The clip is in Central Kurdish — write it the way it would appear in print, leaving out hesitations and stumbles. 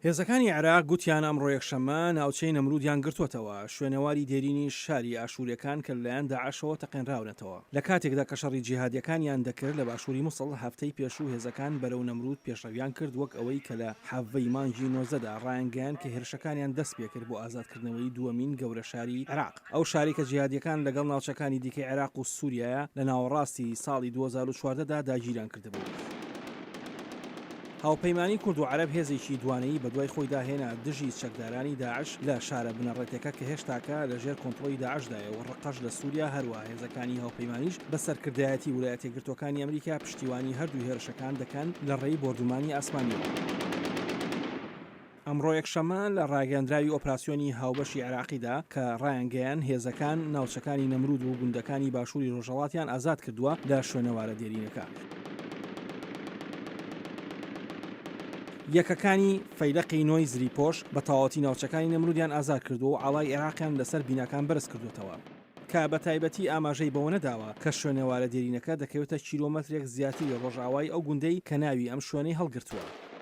هێزەکانی عێراق گوتیان ئەمڕۆ یەکشەممە ناوچەی نەمرودیان گرتووەتەوە، شوێنەواری دێرینی شاری ئاشوورییەکان کە لەلایەن داعشەوە تەقێنراونەتەوە. لە کاتێکدا کە شەڕی جیهادییەکانیان دەکرد لە باشووری موسڵ، هەفتەی پێشوو هێزەکان بەرەو نەمرود پێشڕەویان کرد وەک ئەوەی کە لە 17 ی مانگی 19 دا ڕایانگەیاند کە هێرشەکانیان دەستپێکرد بۆ ئازادکردنەوەی دووەمین گەورە شاری عێراق. ئەو شارەی کە جیهادییەکان لەگەڵ ناوچەکانی دیکەی عێراق و سووریایە لە ناوەڕاستی ساڵی 2014 دا داگیریان کردبوو. هاوپەیمانی کورد و عەرەب هێزێکی دوانەیی بەدوای خۆیدا هێنا دژی چەکدارانی داعش لە شارە بنەڕەتیەکە کە هێشتاکە لەژێر کۆنتڕۆی داعشدایە و ڕەققەش لە سوریا، هەروەها هێزەکانی هاوپەیمانیش بە سەرکردایەتی ولایەتیەکگرتووەکانی ئەمریکا پشتیوانی هەردوو هێرشەکان دەکەن لە ڕێی بۆردومانی ئاسمانیەوە. ئەمڕۆ یەکشەممە لە ڕاگەیەندراوی ئۆپراسیۆنی هاوبەشی عێراقیدا کە ڕایانگەیاند هێزەکان ناوچەکانی نەمرود و گوندەکانی باشووری ڕۆژهەڵاتیان ئازاد کردووە لە شوێنەوارە دێرینەکە. یەکەکانی فەیلەقی نۆی زریپۆش بە تەواوەتی ناوچەکانی نەمرودیان ئازاد کردووە و ئاڵای عێراقیان لەسەر بیناکان بەرز کردووەتەوە. کە بە تایبەتی ئاماژەی بەوە نەداوە کە شوێنەوارە دێرینەکە دەکەوێتە کیلۆمەترێک زیاتری ڕۆژئاوای ئەو گوندەی کە ناوی ئەم شوێنەی هەڵگرتووە.